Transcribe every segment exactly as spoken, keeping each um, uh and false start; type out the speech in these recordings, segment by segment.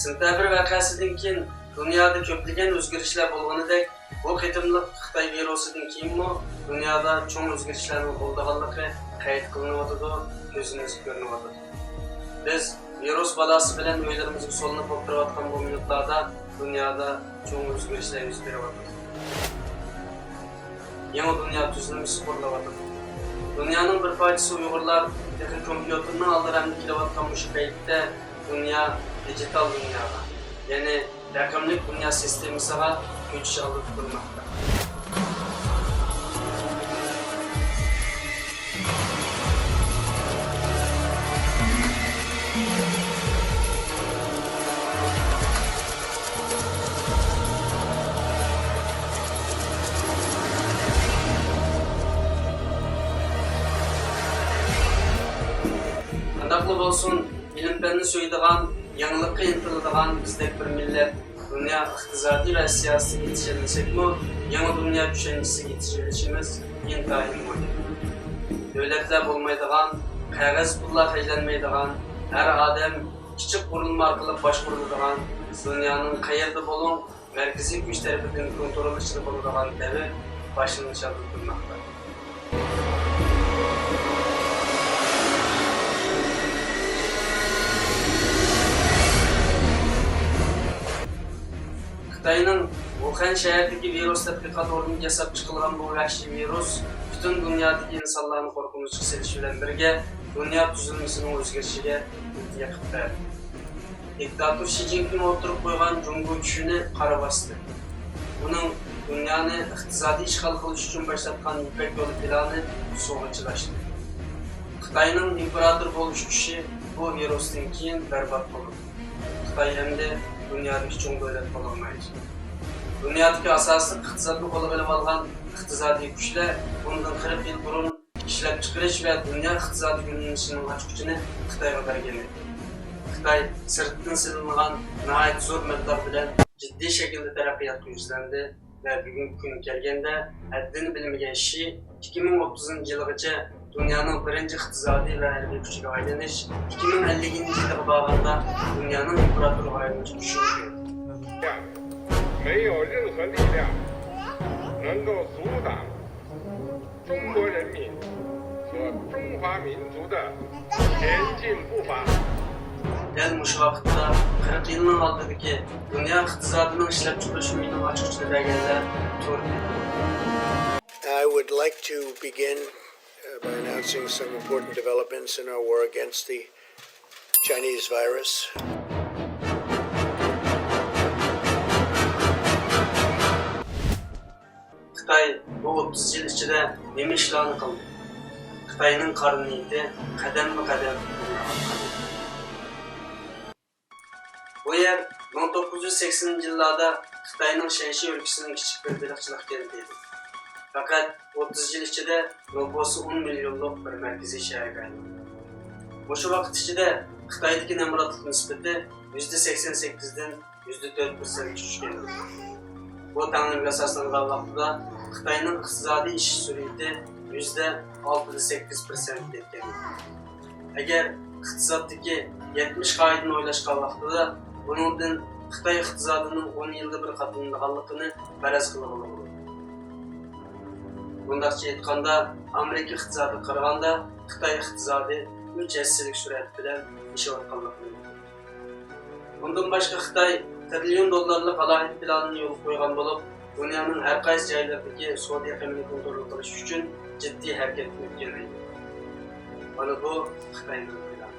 سېنتەبىر ۋەقەسىدىن كېيىن دۇنيادا كۆپلىگەن ئۆزگىرىشلەر بولغىنىدەك، بۇ قېتىملىق خىتاي ۋىرۇسىدىن كېيىنمۇ دۇنيادا چوڭ ئۆزگىرىشلەرنىڭ بولىدىغانلىقى قەيت قىلىنىۋاتىدۇ، كۆزىمىزگە كۆرۈنۈۋاتىدۇ. بىز ۋىرۇس بالاسى بىلەن ئۆيلىرىمىزگە سولىنىپ ئولتۇرۇۋاتقان بۇ مىنۇتلاردا دۇنيادا چوڭ ئۆزگىرىشلەر يۈز بېرىۋاتىدۇ. يېڭى دۇنيا تۈزۈلمىسى قۇرۇلۇۋاتىدۇ. دۇنيانىڭ بىر پارچىسى ئۇيغۇرلار تېخى كومپيۇتېرنىڭ ئالدىرامىدا كېلىۋاتقان مۇشۇ پەيتتە دۇنيا دىجىتال دۇنياغا، يەنى رەقەملىك دۇنيا سىستېمىسىغا كۆچۈش ئالدىدا تۇرماقتا. قانداقلا بولسۇن، ئىلىم-پەننى سۆيىدىغان، يېڭىلىققا ئىنتىلىدىغان بىزدەك بىر مىللەت دۇنيا ئىقتىسادىي ۋە سىياسىتىگە يېتىشەلمىسەكمۇ، يېڭى دۇنيا چۈشەنچىسىگە يېتىشىۋېلىشىمىز ئىنتايىن مۇھىم. دۆلەتلەر بولمايدىغان، قەغەز پۇللار خەجلەنمەيدىغان، ھەر ئادەم كىچىك قۇرۇلما ئارقىلىق باشقۇرۇلىدىغان، دۇنيانىڭ قەيەردە بولۇڭ، مەركىزىي كۈچ تەرىپىدىن كونترول ئىچىدە بولىدىغان دەۋر باشلىنىش ئالدىدا تۇرماقتا. خىتاينىڭ ۋۇخەن شەھىرىدىكى ۋىرۇس تەتقىقات ئورنىدا ياساپ چىقىلغان بۇ ۋەھشىي ۋىرۇس پۈتۈن دۇنيادىكى ئىنسانلارنى قورقۇنچقا سېلىش بىلەن بىرگە، دۇنيا تۈزۈلمىسىنىڭ ئۆزگىرىشىگە ئىنتىيە قىلىپ بەردى. دىكتاتور شى جىنپىڭ ئوتتۇرىغا قويغان جۇڭگو چۈشىنى قارا باستى. ئۇنىڭ دۇنيانى ئىقتىسادىي ئىشغال قىلىش ئۈچۈن باشلاتقان يىپەك يولى پىلانى سۇغا چىلاشتى. خىتاينىڭ ئىمپېراتور بولۇش كۈچى بۇ ۋىرۇستىن كېيىن بەربات بولدى. خىتاي ئەمدى دۇنيادىكى چوڭ دۆلەت بولالمايدۇ. دۇنيادىكى ئاساسلىق ئىقتىسادنى قولىغا ئېلىۋالغان ئىقتىسادىي كۈچلەر بۇندىن قىرىق يىل بۇرۇن ئىشلەپچىقىرىش ۋە دۇنيا ئىقتىسادىي يۆنىلىشىنىڭ ئاچقۇچىنى خىتايغا بەرگەن ئىدى. خىتاي سىرتتىن سېلىنغان ناھايىتى زور مەبلەغ بىلەن جىددىي شەكىلدە تەرەققىياتقا يۈزلەندى ۋە بۈگۈنكى كۈنگە كەلگەندە، ھەددىنى بىلمىگەن شى ئىككى مىڭ ئوتتۇزىنچى يىلغىچە دۇنيانىڭ بىرىنچى ئىقتىسادىي ۋە ھەربىي كۈچىگە ئايلىنىش، ئىككى مىڭ ئەللىكىنچى يىلىغا بارغاندا دۇنيانىڭ ئىمپېراتورىغا ئايلىنىشقا چۈشىنىشى كېرەك. 没有任何力量能够阻挡中国人民和中华民族的前进步伐。 دەل مۇشۇ ۋاقىتتا قىرىق يىلنىڭ ئالدىدىكى دۇنيا ئىقتىسادىنىڭ ئىشلەپچىقىرىش ئۆيىنىڭ ئاچقۇچىنى بەرگەنلەر تۇردى. I would like to begin uh, by announcing some important developments in our war against the Chinese virus. خىتاي بۇ ئوتتۇز يىل ئىچىدە نېمە ئىشلارنى قىلدى؟ خىتاينىڭ قارا نىيىتى قەدەممۇ قەدەم ئىلگىرىلەۋاتقان. بۇ يەر مىڭ توققۇز يۈز سەكسىنىنچى يىللاردا خىتاينىڭ شەنشى ئۆلكىسىنىڭ كىچىك بىر بېلىقچىلىق كەنتى ئىدى. پەقەت ئوتتۇز يىل ئىچىدە نوپۇسى ئون مىليونلۇق بىر مەركىزىي شەھەرگە ئايلاندى. مۇشۇ ۋاقىت ئىچىدە خىتايدىكى نامراتلىق نىسبىتى يۈزدە سەكسەن سەككىزدىن يۈزدە تۆت پىرسەنتكە چۈشكەن. بۇ تەڭلىمىگە ئاساسلانغان ۋاقتىدا خىتاينىڭ ئىقتىسادىي ئېشىش سۈرئىتى يۈزدە ئالتىدە سەككىز پىرسەنتكە يەتكەن. ئەگەر ئىقتىسادتىكى يەتمىش قائىدىنى ئويلاشقان ۋاقتىدا، بۇنىڭدىن خىتاي ئىقتىسادىنىڭ ئون يىلدا بىر قاتلىنىدىغانلىقىنى پەرەز قىلغىلى بولىدۇ. مۇنداقچە ئېيتقاندا، ئامېرىكا ئىقتىسادىغا قارىغاندا خىتاي ئىقتىسادى ئۈچ ھەسسىلىك سۈرئەت بىلەن ئېشىۋاتقانلىقىنى بىلدۇردى. بۇندىن باشقا، خىتاي تىرىليون دوللارلىق ئالاھىدە پىلانىنى يولغا قويغان بولۇپ، دۇنيانىڭ ھەر قايسى جايلىرىدىكى سودا ئېقىمىنى كونترول قىلىش ئۈچۈن جىددىي ھەرىكەتكە ئۆتكەن ئىدى. مانا بۇ خىتاينىڭ پىلانى.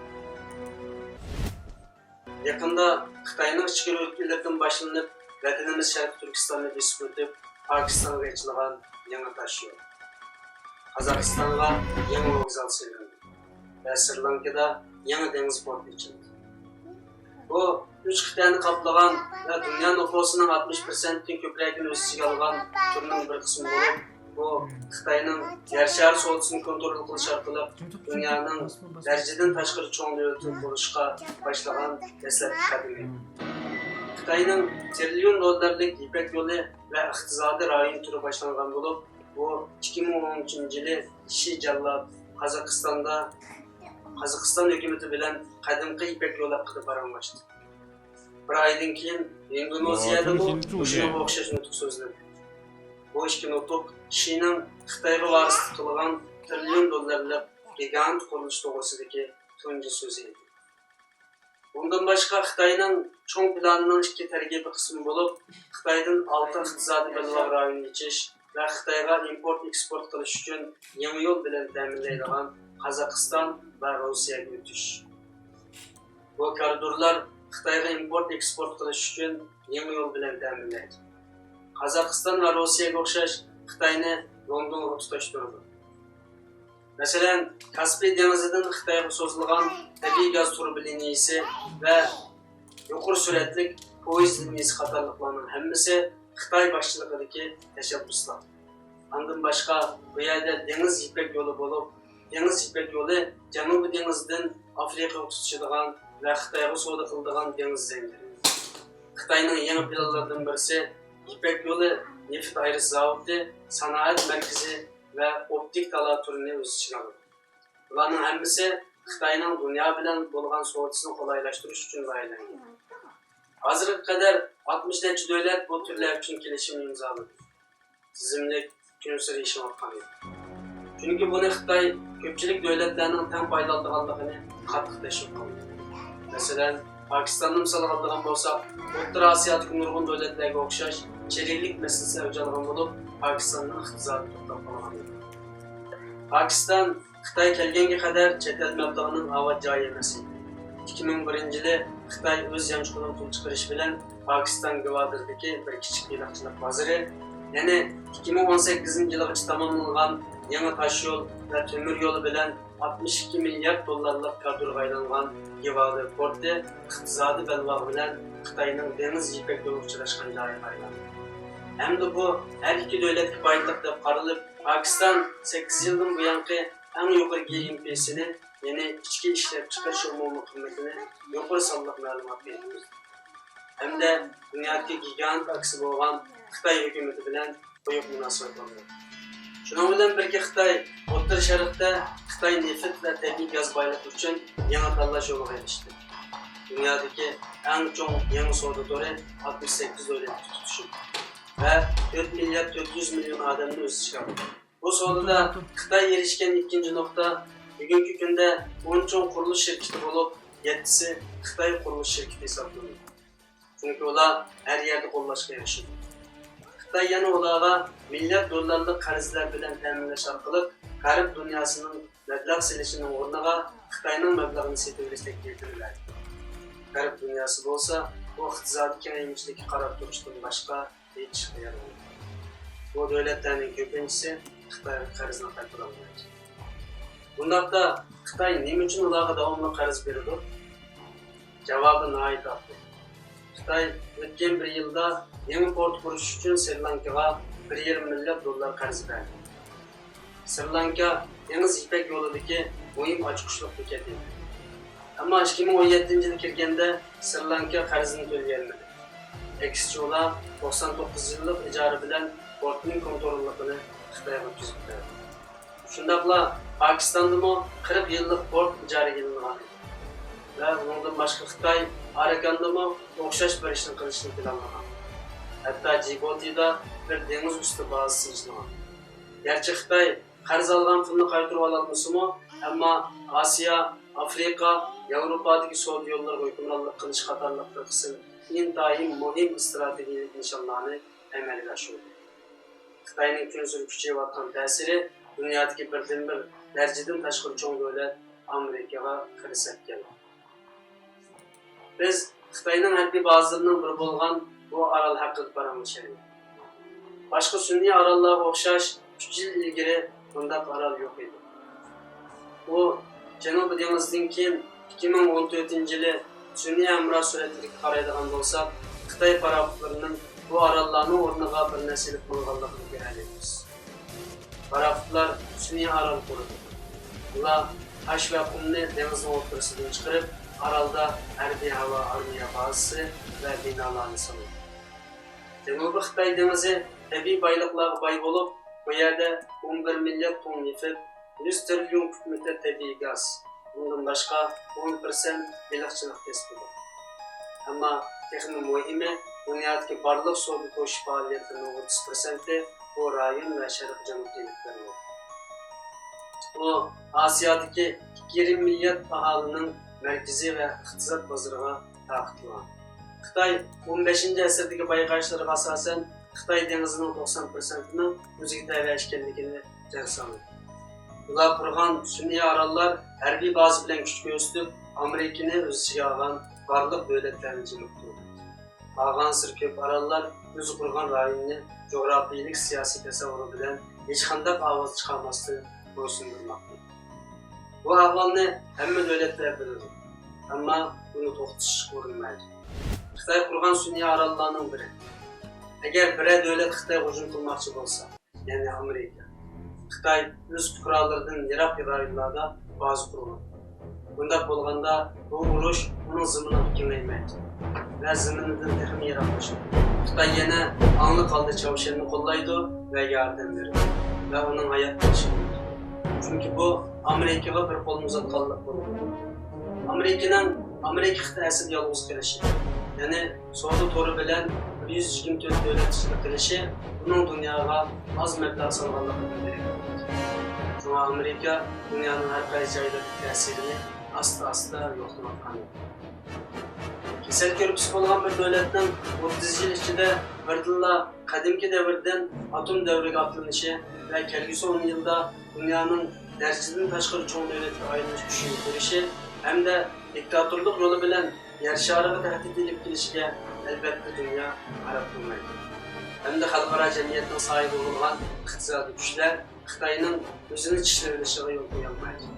يېقىندا خىتاينىڭ ئىچكىرى ئۆتكىلىرىدىن باشلىنىپ، ۋەتىنىمىز شەرقىي تۈركىستاننى بېسىپ ئۆتۈپ، پاكىستانغا ئېچىلغان يېڭى تاشيول، قازاقىستانغا يېڭى ۋوگزال سېلىندى ۋە سرى لانكىدا يېڭى دېڭىز پورتى ئېچىلدى. بۇ ئۈچ قىتئەنى قاپلىغان ۋە دۇنيا نوپۇسىنىڭ ئاتمىش پىرسەنتتىن كۆپرەكىنى ئۆز ئىچىگە ئالغان تۈرنىڭ بىر قىسمى بولۇپ، بۇ خىتاينىڭ يەر شارى سودىسىنى كونترول قىلىش ئارقىلىق دۇنيانىڭ دەرىجىدىن تاشقىرى چوڭ دۆلىتى بولۇشقا باشلىغان دەسلەپكى قەدىمى. خىتاينىڭ تىرىليون دوللارلىق يىپەك يولى ۋە ئىقتىسادىي رايون تۈرى باشلانغان بولۇپ، بۇ ئىككى مىڭ ئون ئۈچىنچى يىلى شى جاللات قازاقىستاندا، قازاقىستان ھۆكۈمىتى بىلەن قەدىمكى يىپەك يولى ھەققىدە پاراڭلاشتى. بىر ئايدىن كېيىن ئىندونېزىيەدىمۇ مۇشۇنىڭغا ئوخشاش نۇتۇق سۆزلەندى. بۇ ئىككى نۇتۇق كىشىنىڭ خىتايغا ۋارىسلىق قىلغان تىرىليون دوللارلىق گىگانت قۇرۇلۇشى توغرىسىدىكى تۇنجى سۆزى ئىدى. بۇندىن باشقا، خىتاينىڭ چوڭ پىلانىنىڭ ئىككى تەركىبىي قىسمى بولۇپ، خىتايدىن ئالتە ئىقتىسادىي بەلباغ رايونى ئېچىش ۋە خىتايغا ئىمپورت ئېكسپورت قىلىش ئۈچۈن يېڭى يول بىلەن تەمىنلەيدىغان قازاقىستان ۋە روسىيەگە ئۆتۈش. بۇ كارىدورلار خىتايغا ئىمپورت ئېكسپورت قىلىش ئۈچۈن يېڭى يول بىلەن تەمىنلەيدۇ. قازاقىستان ۋە روسىيەگە ئوخشاش خىتاينى لوندونغا تۇتاشتۇرىدۇ. مەسىلەن، كاسپىي دېڭىزىدىن خىتايغا سوزۇلغان تەبىئىي گاز تۇرۇبا لىنىيىسى ۋە يۇقىرى سۈرئەتلىك پويىز لىنىيىسى قاتارلىقلارنىڭ ھەممىسى خىتاي باشچىلىقىدىكى تەشەببۇسلار. ئاندىن باشقا، بۇ يەردە دېڭىز يىپەك يولى بولۇپ، دېڭىز يىپەك يولى جەنۇبىي دېڭىزدىن ئافرىقىغا تۇتىشىدىغان ۋە خىتايغا سودا قىلىدىغان دېڭىز زەنجىرى. خىتاينىڭ يېڭى پىلانلىرىدىن بىرسى يىپەك يولى نېفىت ئايرىش زاۋۇتى، سانائەت مەركىزى ۋە ئوپتىك تالا تۈرىنى ئۆز ئىچىگە ئالىدۇ. بۇلارنىڭ ھەممىسى خىتاينىڭ دۇنيا بىلەن بولغان سودىسىنى قولايلاشتۇرۇش ئۈچۈن لايىھەلەنگەن. ھازىرغا قەدەر ئاتمىش نەچچە دۆلەت بۇ تۈرلەر ئۈچۈن كېلىشىم ئىمزالىدى. تىزىملىك كۈنسېرى ئېشىۋاتقان ئىدى. چۈنكى بۇنى خىتاي كۆپچىلىك دۆلەتلەرنىڭ تەڭ پايدىلىنىدىغانلىقىنى قاتتىق تەشۋىق قىلدى. مەسىلەن، پاكىستاننى مىسالغا ئالىدىغان بولساق، ئوتتۇرا ئاسىيادىكى نۇرغۇن دۆلەتلەرگە ئوخشاش چىرىكلىك مەسىلىسى ئەۋج ئالغان بولۇپ، پاكىستاننىڭ ئىقتىسادى توختاپ قالغان ئىدى. پاكىستان خىتاي كەلگەنگە قەدەر چەت ئەل مەبلىغىنىڭ ئاۋات جايى ئەمەس ئىدى. ئىككى مىڭ بىرىنچى يىلى خىتاي ئۆز يانچۇقىدىن پۇل چىقىرىش بىلەن پاكىستان گۋادىردىكى بىر كىچىك بېلىقچىلىق بازىرى، يەنى ئىككى مىڭ ئون سەككىزىنچى يىلغىچە تاماملانغان يېڭى تاشيول ۋە تۆمۈر يولى بىلەن ئاتمىش ئىككى مىليارد دوللارلىق كادىرغا ئايلانغان گۋادىر پورتى ئىقتىسادىي بەلباغ بىلەن خىتاينىڭ دېڭىز يىپەك يولى ئۇچراشقان جايىغا ئايلاندى. ھەمدە بۇ ھەر ئىككى دۆلەتكە پايدىلىق دەپ قارىلىپ، پاكىستان سەككىز يىلدىن بۇيانقى ئەڭ يۇقىرى GNPسىنى، يەنى ئىچكى ئىشلەپچىقىرىش ئومۇمىي قىممىتىنى يۇقىرى سانلىق مەلۇماتقا يەتكۈزدى ھەمدە دۇنيادىكى گىگانت ئاكىسى بولغان خىتاي ھۆكۈمىتى بىلەن قويۇق مۇناسىۋەت ئورناتتى. شۇنىڭ بىلەن بىرگە، خىتاي ئوتتۇرا شەرقتە خىتاي نېفىت ۋە تەبىئىي گاز بايلىقى ئۈچۈن يېڭى تاللاش يولىغا ئېرىشتى. دۇنيادىكى ئەڭ چوڭ يېڭى سودا تورى ئاتمىش سەككىز دۆلەتكە تۇتىشىدۇ ۋە تۆت مىليارد تۆت يۈز مىليون ئادەمنى ئۆز ئىچىگە ئالىدۇ. بۇ سودىدا خىتاي ئېرىشكەن ئىككىنچى نۇقتا، بۈگۈنكى كۈندە ئون چوڭ قۇرۇلۇش شىركىتى بولۇپ، يەتتىسى خىتاي قۇرۇلۇش شىركىتى ھېسابلىنىدۇ. چۈنكى ئۇلار ھەر يەردە قوللاشقا ئېرىشىدۇ. خىتاي يەنە ئۇلارغا مىليارد دوللارلىق قەرزلەر بىلەن تەمىنلەش ئارقىلىق غەرب دۇنياسىنىڭ مەبلەغ سېلىشىنىڭ ئورنىغا خىتاينىڭ مەبلىغىنى سېتىۋېلىش تەكلىپىنى بەردى. غەرب دۇنياسى بولسا بۇ ئىقتىسادىي كېڭەيمىچىلىككە قاراپ تۇرۇشتىن باشقا ھېچ ئىشقا يارىمايدۇ. بۇ دۆلەتلەرنىڭ كۆپىنچىسى خىتايغا قەرزنى قايتۇرالمايدۇ. بۇنداقتا خىتاي نېمە ئۈچۈن ئۇلارغا داۋاملىق قەرز بېرىدۇ؟ جاۋابى ناھايىتى ئاددىي. خىتاي ئۆتكەن بىر يىلدا يېڭى پورت قۇرۇش ئۈچۈن سرى لانكىغا بىر يېرىم مىليارد دوللار قەرز بەردى. سرى لانكا دېڭىز يىپەك يولىدىكى مۇھىم ئاچقۇچلۇق بېكەت ئىدى. ئەمما ئىككى مىڭ ئون يەتتىنچى يىلى كىرگەندە سرى لانكا قەرزىنى تۆلىيەلمىدى. ئەكسىچە، ئۇلار توقسان توققۇز يىللىق ئىجارە بىلەن پورتنىڭ كونتروللۇقىنى خىتايغا ئۆتكۈزۈپ بەردى. شۇنداقلا پاكىستاندىمۇ قىرىق يىللىق پورت ئىجارىگە ئېلىنغان ئىدى ۋە ئۇنىڭدىن باشقا خىتاي ئاراكاندىمۇ ئوخشاش بىر ئىشنى قىلىشنى پىلانلىغان. ھەتتا جىبۇتىدا بىر دېڭىز ئۈستى بازىسى ئېچىلغان. گەرچە خىتاي قەرز ئالغان پۇلنى قايتۇرۇۋالالمىسىمۇ، ئەمما ئاسىيا، ئافرىقا، ياۋروپادىكى سودا يوللىرىغا ھۆكۈمرانلىق قىلىش قاتارلىق بىر قىسىم ئىنتايىن مۇھىم ئىستراتېگىيەلىك نىشانلارنى ئەمەلگە ئاشۇردى. خىتاينىڭ كۈنسېرى كۈچىيىۋاتقان تەسىرى دۇنيادىكى بىردىنبىر دەرىجىدىن تاشقىرى چوڭ دۆلەت ئامېرىكىغا خىرىسەپ كەلدى. بىز خىتاينىڭ ھەربىي بازىلىرىنىڭ بىرى بولغان بۇ ئارال ھەققىدە پاراڭلىشايلى. باشقا سۈنئىي ئاراللارغا ئوخشاش ئۈچ يىل ئىلگىرى بۇنداق ئارال يوق ئىدى. ئۇ جەنۇبىي دېڭىزدىن كېيىن ئىككى مىڭ ئون تۆتىنچى يىلى سۈنئىي ھەمراھ سۈرەتلىرىگە قارايدىغان بولساق، خىتاي پاراخوتلىرىنىڭ بۇ ئاراللارنىڭ ئورنىغا بىر نەرسە ئېلىپ ماڭغانلىقىنى كۆرەلەيمىز. پاراخوتلار سۈنئىي ئارال قۇردى. ئۇلار تاش ۋە قۇمنى دېڭىزنىڭ ئوتتۇرىسىدىن چىقىرىپ، ئارالدا ھەربىي ھاۋا ئارمىيە بازىسى ۋە بىنالارنى سالدى. جەنۇبىي خىتاي دېڭىزى تەبىئىي بايلىقلارغا باي بولۇپ، بۇ يەردە ئون بىر مىليارد توننا نېفىت، يۈز تىرىليون كۇب مېتىر تەبىئىي گاز، بۇندىن باشقا ئون پىرسەنت بېلىقچىلىق كەسپى بار. ئەمما تېخىمۇ مۇھىمى، دۇنيادىكى بارلىق سودا توشۇش پائالىيەتلىرىنىڭ ئوتتۇز پىرسەنتى بۇ رايون ۋە شەرقىي جەنۇبتىن ئېلىپ بېرىلىدۇ. ئۇ ئاسىيادىكى ئىككى يېرىم مىليارد ئاھالىنىڭ مەركىزىي ۋە ئىقتىساد بازىرىغا تارقىتىلغان. خىتاي ئون بەشىنچى ئەسىردىكى بايقاشلىرىغا ئاساسەن، خىتاي دېڭىزىنىڭ توقسان پىرسەنتىنىڭ ئۆزىگە تەۋە ئىكەنلىكىنى جەرگە سالدى. ئۇلار قۇرغان سۈنئىي ئاراللار ھەربىي بازا بىلەن كۈچ كۆرسىتىپ، ئامېرىكىنى ئۆز ئىچىگە ئالغان بارلىق دۆلەتلەرنى جىمىقتۇردى. بارغانسېرى كۆپ ئاراللار ئۆزى قۇرغان رايوننى جۇغراپىيىلىك سىياسىي تەسەۋۋۇرى بىلەن ھېچقانداق ئاۋاز چىقارماستىن بويسۇندۇرماقتا. بۇ ئەھۋالنى ھەممە دۆلەتلەر بىلىدۇ، ئەمما بۇنى توختىتىشقا ئۇرۇنمايدۇ. خىتاي قۇرغان سۈنئىي ئاراللارنىڭ بىرى. ئەگەر بىرەر دۆلەت خىتايغا ھۇجۇم قىلماقچى بولسا، يەنى ئامېرىكا، خىتاي ئۆز پۇقرالىرىدىن يىراق رايونلاردا بازا قۇرغان. بۇنداق بولغاندا، بۇ ئۇرۇش ئۇنىڭ زېمىنىغا كېڭەيمەيدۇ ۋە زېمىنىدىن تېخىمۇ يىراقلىشىدۇ. خىتاي يەنە ئاڭلىق ھالدا چاۋشيەننى قوللايدۇ ۋە ياردەم بېرىدۇ ۋە ئۇنىڭ ھايات قېلىشىغا ئۈمىد قىلىدۇ. چۈنكى بۇ ئامېرىكىغا بىر قولنى ئۇزاتقانلىق بولىدۇ. ئامېرىكىنىڭ ئامېرىكا قىتئەسىدە يالغۇز قېلىشى، يەنى سودا تورى بىلەن بىر يۈز يىگىرمە تۆت دۆلەت ئىچىدە قېلىشى ئۇنىڭ دۇنياغا ئاز مەبلەغ سالغانلىقىدىن دېرەك بېرىدۇ. شۇڭا ئامېرىكا دۇنيانىڭ ھەر قايسى جايلىرىدىكى تەسىرىنى ئاستا-ئاستا يوقىتىۋاتقان ئىدى. كېسەل كۆرپىسى بولغان بىر دۆلەتنىڭ ئوتتۇز يىل ئىچىدە بىردىنلا قەدىمكى دەۋردىن ئاتوم دەۋرىگە ئاتلىنىشى ۋە كەلگۈسى ئون يىلدا دۇنيانىڭ دەرىجىدىن تاشقىرى چوڭ دۆلەتكە ئايلىنىش كۈچىيىپ بېرىشى ھەمدە دىكتاتورلۇق يولى بىلەن يەر شارىغا تەھدىت ئېلىپ كېلىشىگە، ئەلۋەتتە، دۇنيا قاراپ تۇرمايدۇ. ھەمدە خەلقئارا جەمئىيەتنىڭ ساھىبى بولغان ئىقتىسادىي كۈچلەر خىتاينىڭ ئۆزىنى چىشلىۋېلىشىغا يول قويالمايدۇ.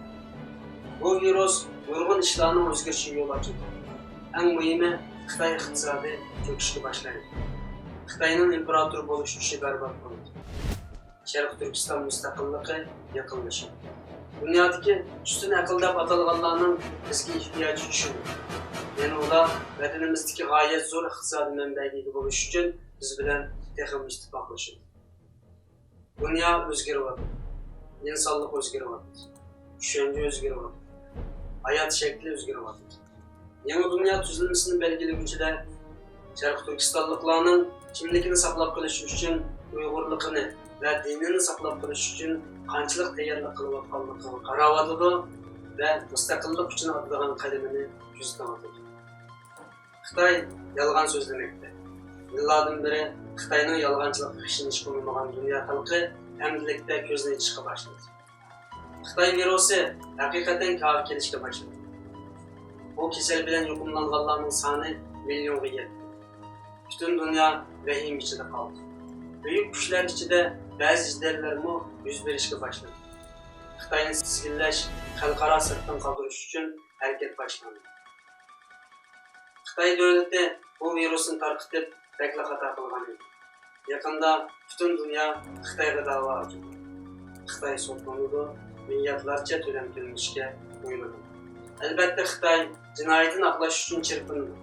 بۇ ۋىرۇس نۇرغۇن ئىشلارنىڭ ئۆزگىرىشىگە يول ئاچىدۇ. ئەڭ مۇھىمى، خىتاي ئىقتىسادى چۆكۈشكە باشلايدۇ. خىتاينىڭ ئىمپېراتور بولۇش كۈچى بەربات بولىدۇ. شەرقىي تۈركىستان مۇستەقىللىقى يېقىنلىشىدۇ. دۇنيادىكى ئۈستۈن ئەقىل دەپ ئاتالغانلارنىڭ بىزگە ئېھتىياجى چۈشىدۇ. يەنە ئۇلار ۋەتىنىمىزدىكى غايەت زور ئىقتىسادىي مەنبەگە ئىگە بولۇش ئۈچۈن بىز بىلەن تېخىمۇ ئىتتىپاقلىشىدۇ. دۇنيا ئۆزگىرىۋاتىدۇ. ئىنسانلىق ئۆزگىرىۋاتىدۇ. چۈشەنچە ئۆزگىرىۋاتىدۇ. ھايات شەكلى ئۆزگىرىۋاتىدۇ. يېڭى دۇنيا تۈزۈلمىسىنى بەلگىلىگۈچىلەر شەرقىي تۈركىستانلىقلارنىڭ كىملىكىنى ساقلاپ قېلىش ئۈچۈن، ئۇيغۇرلۇقىنى ۋە دىنىنى ساقلاپ قېلىش ئۈچۈن قانچىلىك تەييارلىق قىلىۋاتقانلىقىغا قاراۋاتىدۇ ۋە مۇستەقىللىق ئۈچۈن ئاتىدىغان قەدىمىنى كۆزىتىۋاتىدۇ. خىتاي يالغان سۆزلىمەكتە. يىللاردىن بېرى خىتاينىڭ يالغانچىلىققا ئىشىنىشكە ئۇنىمىغان دۇنيا خەلقى ئەمدىلىكتە كۆزىنى ئېچىشقا باشلىدى. خىتاي ۋىرۇسى ھەقىقەتەن كارغا كېلىشكە باشلىدى. بۇ كېسەل بىلەن يۇقۇملانغانلارنىڭ سانى مىليونغا يەتتى. پۈتۈن دۇنيا ۋەھىمە ئىچىدە قالدى. بۈيۈك كۈچلەر ئىچىدە بەزى جېدەللەرمۇ يۈز بېرىشكە باشلىدى. خىتاينى تىزگىنلەش، خەلقئارا سىرتتىن قالدۇرۇش ئۈچۈن ھەرىكەت باشلاندى. خىتاي دۆلىتى بۇ ۋىرۇسنى تارقىتىپ، بەكلا خاتا قىلغان ئىدى. يېقىندا پۈتۈن دۇنيا خىتايغا دەۋا ئاچىدۇ. خىتاي سوتلىنىدۇ، مىلياردلارچە تۆلەم تۆلىنىشكە بۇيرۇلىدۇ. ئەلۋەتتە، خىتاي جىنايىتىنى ئاقلاش ئۈچۈن چىرپىنىدۇ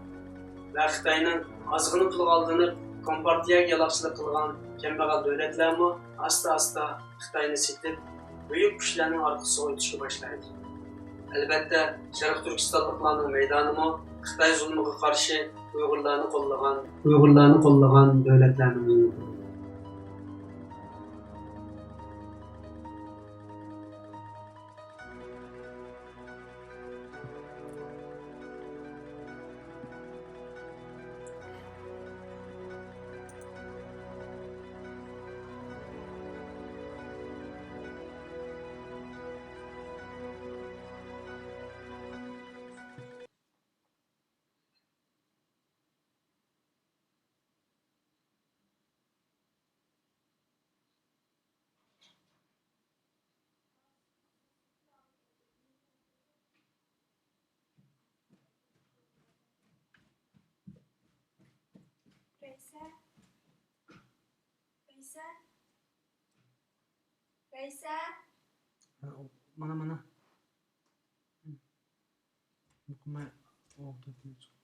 ۋە خىتاينىڭ ئازغىنە پۇلىغا ئالدىنىپ، كومپارتىيەگە يالاقچىلىق قىلغان كەمبەغەل دۆلەتلەرمۇ ئاستا-ئاستا خىتاينى سېتىپ، بۈيۈك كۈچلەرنىڭ ئارقىسىغا ئۆتۈشكە باشلايدۇ. ئەلۋەتتە، شەرقىي تۈركىستانلىقلارنىڭ مەيدانىمۇ خىتاي زۇلمىغا قارشى ئۇيغۇرلارنى قوللىغان، ئۇيغۇرلارنى قوللىغان دۆلەتلەرنىڭ ئۆزىدە. رەيسە، رەيسە، رەيسە. ھە، مانا، مانا. مۇقىمە ئوغۇل.